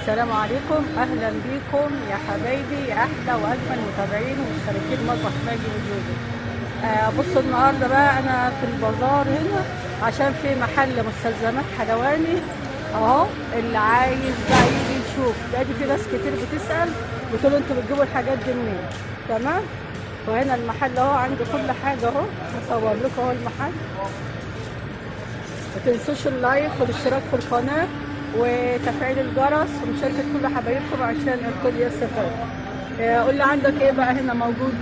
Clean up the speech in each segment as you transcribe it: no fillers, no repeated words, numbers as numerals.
السلام عليكم، اهلا بيكم يا حبايبي، يا احلى واجمل متابعين ومشتركين مطبخ ماجي وجوجو. بصوا النهارده بقى انا في البازار هنا عشان في محل مستلزمات حلواني اهو، اللي عايز بقى يجي يشوف. لان في ناس كتير بتسال بتقول انتوا بتجيبوا الحاجات دي منين؟ تمام. وهنا المحل اهو، عنده كل حاجة اهو، هصور لكم اهو المحل. ما تنسوش ال like والاشتراك في القناة وتفعيل الجرس ومشاركة كل حبايبكم عشان الكل يستفاد. قول لي عندك ايه بقى هنا موجود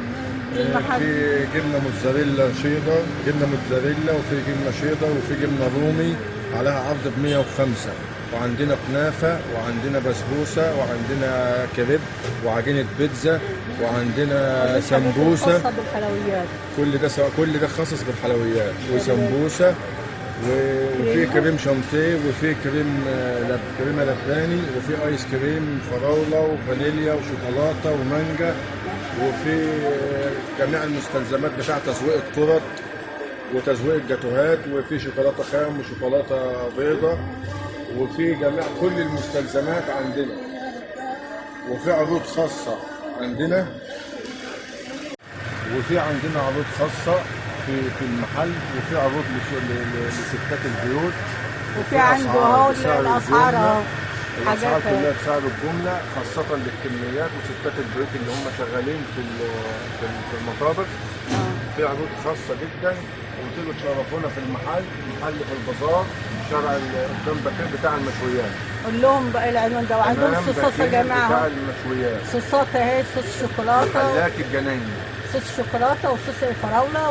في المحل؟ في جبنه موتزاريلا شيدر، جبنه موتزاريلا، وفي جبنه شيدر، وفي جبنه رومي عليها عرض ب 105، وعندنا كنافه، وعندنا بسبوسه، وعندنا كريب، وعجينه بيتزا، وعندنا سمبوسة. خاصة بالحلويات، كل ده خاص بالحلويات، وسمبوسه، وفي كريم شانتيه، وفي كريمة لباني، وفي ايس كريم فراوله وفانيليا وشوكولاته ومانجا، وفي جميع المستلزمات بتاع تزويق التورت وتزويق الجاتوهات، وفي شوكولاتة خام وشوكولاته بيضاء، وفي جميع كل المستلزمات عندنا، وفي عروض خاصة عندنا، وفي عندنا عروض خاصة في المحل، وفي عروض لستات البيوت، وفي عنده اهو الاسعار اهو، الاسعار كلها بسعر الجملة، خاصة للكميات وستات البيوت اللي هم شغالين في المطابخ. في عروض خاصة جدا، وتيجوا تشرفونا في المحل، محل في البازار، شارع قدام بكير بتاع المشويات. قول لهم بقى العنوان ده. وعندهم صوصات يا جماعة بتاع المشويات، صوصات اهي، صوص شوكولاتة، محلات الجناين، صوص شوكولاتة وصوص فراوله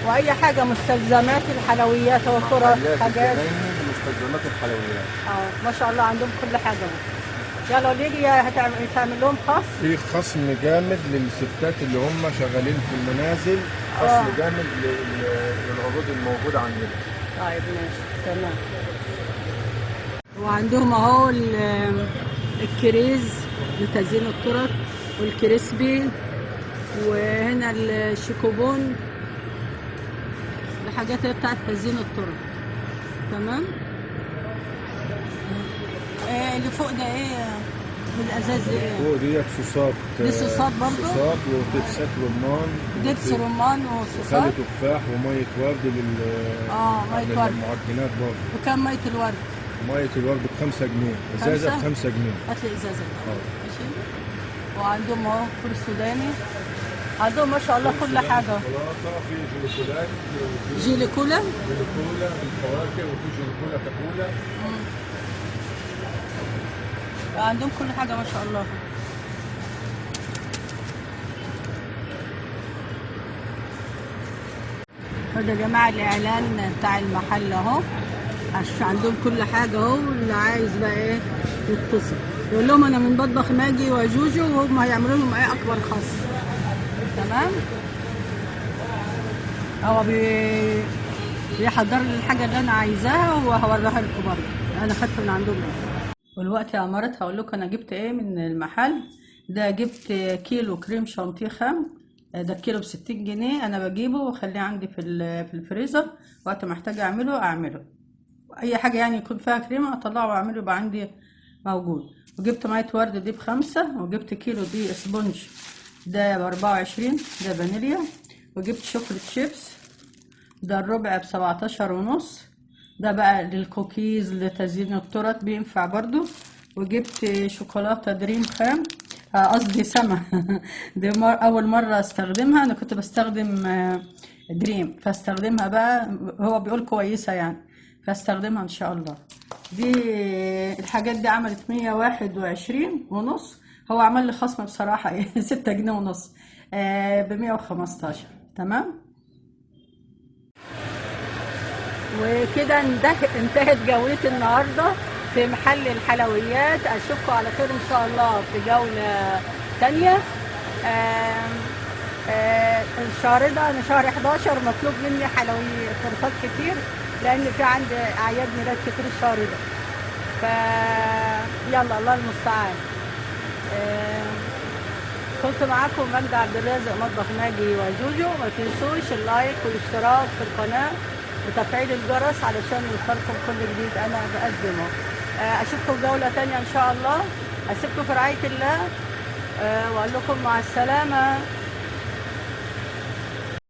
واي حاجة، مستلزمات الحلويات وترى حاجات مستلزمات الحلويات. ما شاء الله عندهم كل حاجة. يلا ليه هتعمل لهم خصم؟ في خصم جامد للستات اللي هم شغالين في المنازل، خصم جامد للعروض الموجودة عندنا. طيب ماشي تمام. وعندهم اهو الكريز لتزيين التورت، والكريسبي، وهنا الشيكوبون، الحاجات اللي بتاعت تزيين التورت. تمام. اللي فوق ده ايه؟ بالازاز ايه؟ فوق ديت صوصات، دي صوصات برضه، صوصات ودبسات رمان، دبس رمان وصوصات، وخل تفاح، ومية ورد لل مية ورد، المعجنات برضه. وكم مية الورد؟ مية الورد ب 5 جنيه، ازازة ب 5 جنيه. هات لي ازازة. ماشي. وعندهم اهو فول سوداني، عندهم ما شاء الله كل حاجة. شوكولاتة، في جيلي كولا، جيلي كولا، جيلي كولا بالفواكه، وفي جيلي كولا كاكولا. عندهم كل حاجة ما شاء الله. هذا يا جماعة الاعلان بتاع المحل اهو، عندهم كل حاجة اهو، اللي عايز بقى ايه يتصل يقول لهم انا من مطبخ ماجي وجوجو، وهم هيعملوا لهم ايه اكبر خصم. تمام. هو بيحضر لي الحاجة اللي انا عايزاها وهوريها لكم برضه، انا خدت من عندهم ايه. والوقت يا عمارات هقول لكم انا جبت ايه من المحل ده. جبت كيلو كريم شانتيه خام، ده الكيلو ب60 جنيه، انا بجيبه واخليه عندي في الفريزر، وقت ما احتاج اعمله اعمله، اي حاجة يعني يكون فيها كريمة اطلعه واعمله يبقى عندي موجود. وجبت مية ورد دي ب5، وجبت كيلو دي sponge ده ب24، ده فانيليا. وجبت chocolate chips ده الربع ب17.5، ده بقى للكوكيز لتزيين التورت بينفع برضو. وجبت شوكولاتة دريم خام، قصدي سما دي اول مرة استخدمها، انا كنت بستخدم دريم، فاستخدمها بقى، هو بيقول كويسة يعني، فاستخدمها ان شاء الله. دي الحاجات دي عملت 121.5، هو عمل لي خصم بصراحة ايه 6.5 جنيه، ب115. تمام. وكده انتهت جولتي النهارده في محل الحلويات. اشوفكم على خير ان شاء الله في جولة تانية. الشهر ده انا شهر 11 مطلوب مني حلويات تورتات كتير، لان في عندي اعياد ميلاد كتير الشهر ده، ف يلا الله المستعان. كنت معاكم ماجدة عبد الرازق، مطبخ ماجي وجوجو. ما تنسوش ال like والاشتراك في القناة وتفعيل الجرس علشان يوصلكم كل جديد انا بقدمه. اشوفكم جولة تانية ان شاء الله. اسيبكم في رعاية الله، واقول لكم مع السلامة.